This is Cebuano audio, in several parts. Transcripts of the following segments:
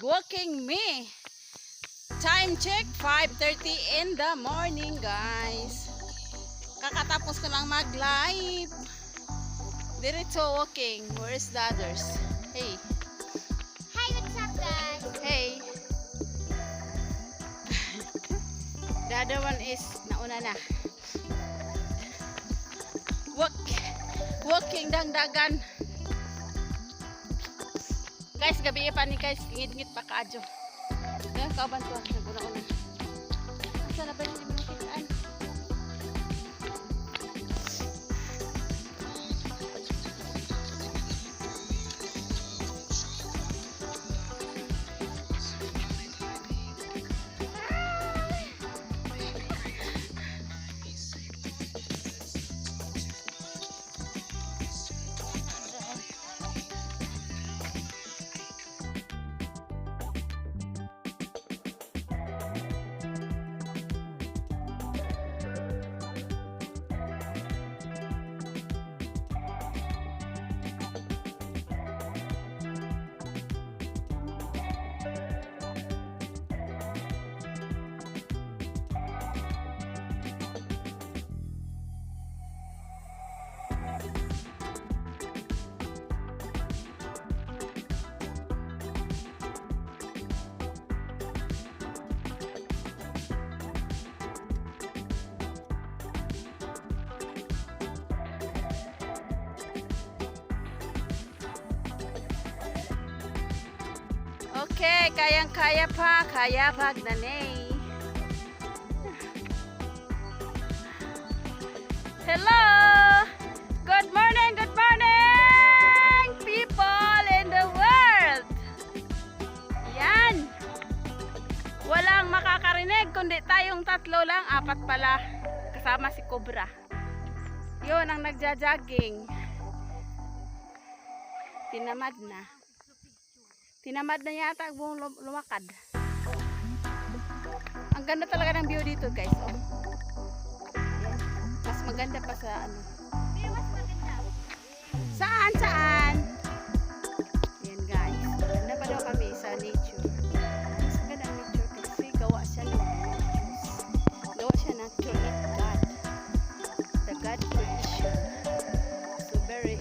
Walking me. Time check, 5:30 in the morning, guys. Kakatapos ko lang mag-live. Diretso walking. Where is the others? Hey. Hi, what's up, guys? Hey. The other one is nauna na. Walk. Walking dangdagan. Guys, gabi pa ni, guys, ngit-ngit pa kaadyo. Yan, kauban ko. Naguna-una. Asa na ba yung hindi mo nakitaan? Okay, kayang-kaya pa, kaya pag nanay. Hello! Good morning, people in the world! Yan! Walang makakarinig, kundi tayong tatlo lang, apat pala, kasama si Cobra. Yun ang nagja-jogging. Tinamad na. Tinamad na yata ang buong lumakad. Ang ganda talaga ng view dito, guys. Oh. Ayan. Mas maganda pa sa ano. Pero mas maganda. Saan? Saan? Ayan, guys. Maganda pa daw kami sa nature. Mas maganda ang nature kasi gawa siya ng Diyos. Gawa siya ng create God. The God creation. So very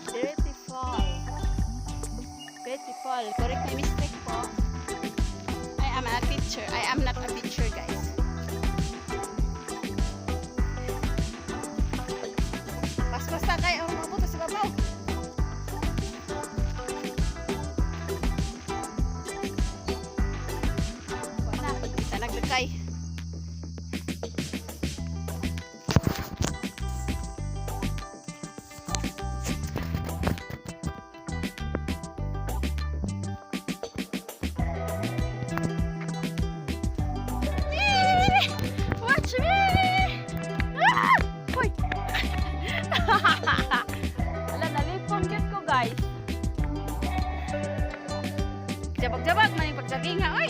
beautiful. Beautiful. Correct my mistake po. I am a teacher. I am not a teacher, guys. Paspas ta kay ang mabuto sa babaw. Wala, kita naglakay. Watch me! Ah! Hoy! Ala, nalipong gyud ko, guys. Jabag-jabag man yung pagjaging ha, oy.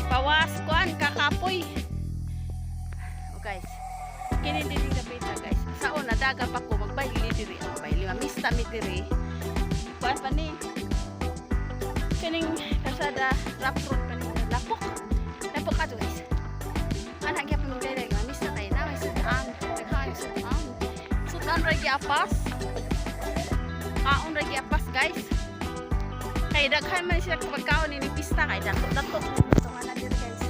Pawas kuan kakapoy. Oh guys, kini din yung dapita, guys. Sa una daga pa ko magbayli diri, ang bayli mamista mi diri. Kuan pa ni. Kining kalsada rough road pa ni, lapok. Lapok ato, guys. Anak gyapon magdayday, mamista kay na may sudan. Daghan sudan. Sudan ra giapas. Kaon ra giapas, guys. Kay daghan man sila pagkaon ni pista kay dato dato. Ito nga na diri, guys.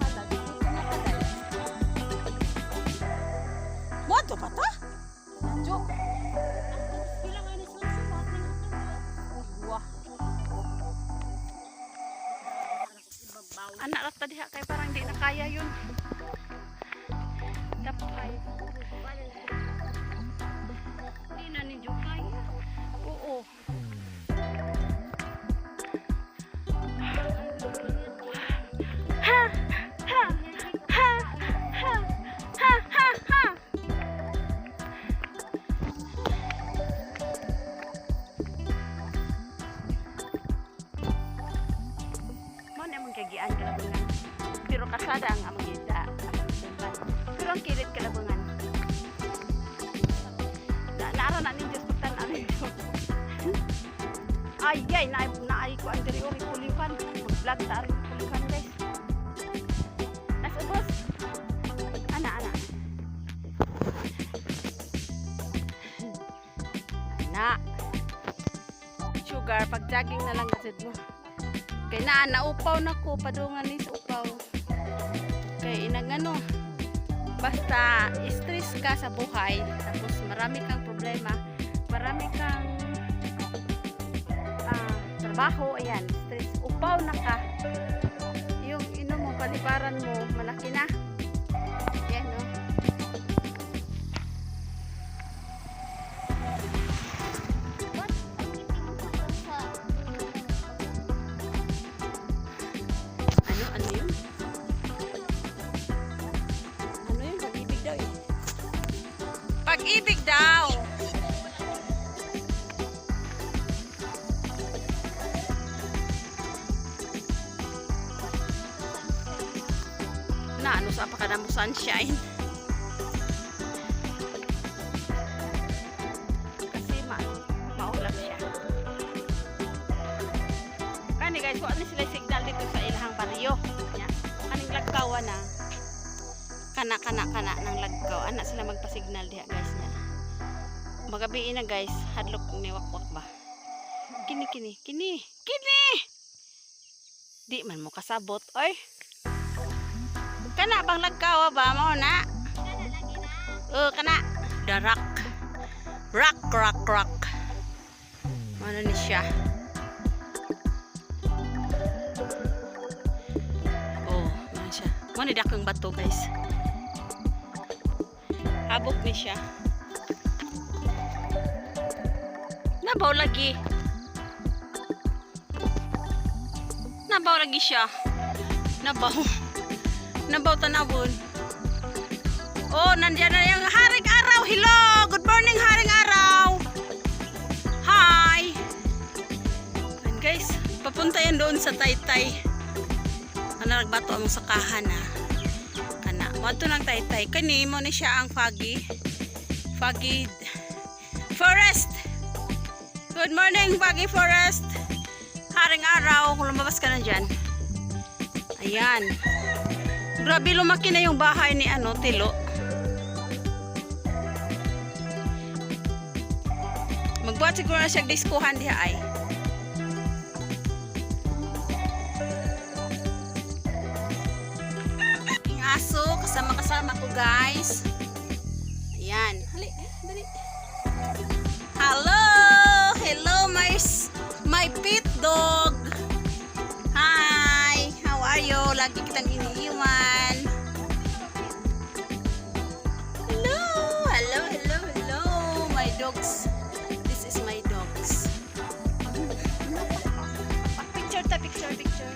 Hala, gutom na ka, guys. Moto pa ta? Nanjo. Wah. Anak rata diha kay parang di na kaya yun. Dapat. Hindi na ninyo kaya. Oo. Ha! Ha! Ha! Ha! Ha! Ha! Ha! Mo na among kagian kalabunan. Pero kasada ang among gida, among simban. Ang kilid kalabangan. Na naara na ninyo sa pagtan-aw ninyo. Ay, ay, na naay ko ang diri ori pulihan. Mag-vlog ta rin pulihan, guys. Nas ubos. Ana, ana. Ana. Sugar, pag jogging na lang gazet mo. Kay na naupaw na ko, padungan ni sa upaw. Kay inang ano, basta stress ka sa buhay, tapos marami kang problema, marami kang trabaho, ayan, stress, upaw na ka. Yung ino mo, paliparan mo, malaki na. Yan, no? What? Ang ngiti mo sa Ano, ano yun? Ano yun? Pag-ibig daw eh. Pag-ibig daw! Na, ano sa pakadamo sunshine? Kasi maulap siya. Kani guys, wala ni sila signal dito sa ilahang baryo. Nya. Kaning lagkawa na. Kana kana kana ng lagkaw. Ana sila magpasignal diha, guys, nya. Magabi na, guys, hadlok ni wakwak ba. Kini kini kini kini. Di man mo kasabot oy. Kana bang lagkawa ba mao na? Kana lagi na. Oh, kana. The rock. Rock, rock, rock. Ano ni siya? Oh, ano siya? Mo ni dakong bato, guys. Habok ni siya. Nabaw lagi. Nabaw lagi siya. Nabaw. Nabaw tanawon. Oh, nandiyan na yung Haring Araw. Hello! Good morning, Haring Araw. Hi! And guys, papunta yan doon sa Taytay. Ano nagbato ang sakahan ah. Kana, wadto lang Taytay. Kani mo ni siya ang foggy. Foggy forest. Good morning, foggy forest. Haring Araw, kung lumabas ka na dyan. Ayan. Grabe, lumaki na yung bahay ni ano, Tilo. Magbuhat siguro na siya diskuhan diha ay. Aking aso, kasama-kasama ko, guys. Ayan. Hali, dali. Hello! Hello, my pet dog. Hi! How are you? Lagi kitang iniiwan. Hello! Hello, hello, hello! My dogs. This is my dogs. Picture ta, picture, picture.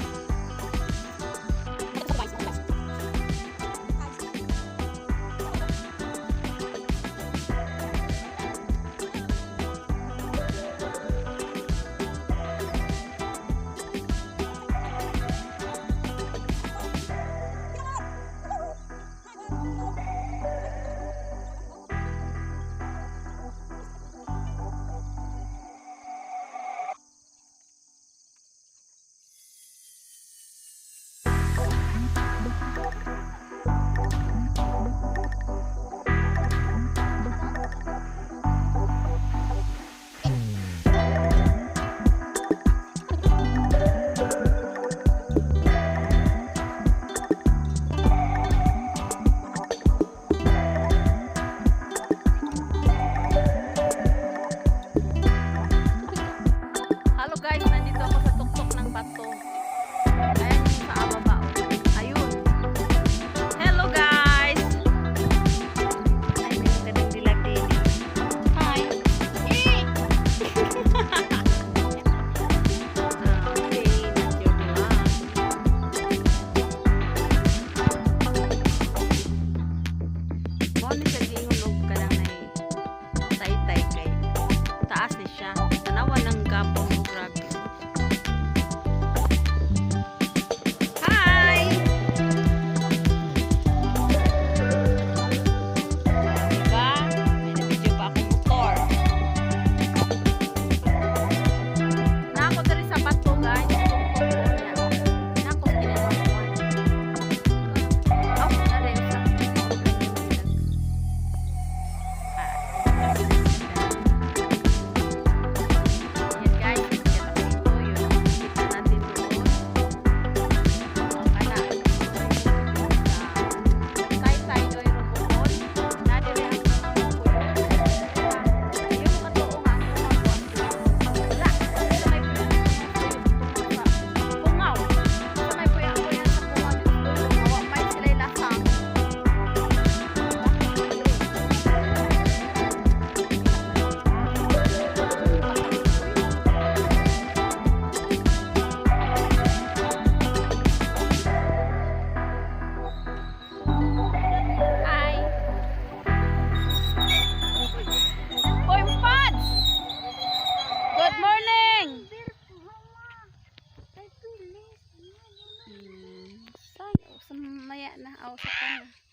Mamaya na. Aw, sa na.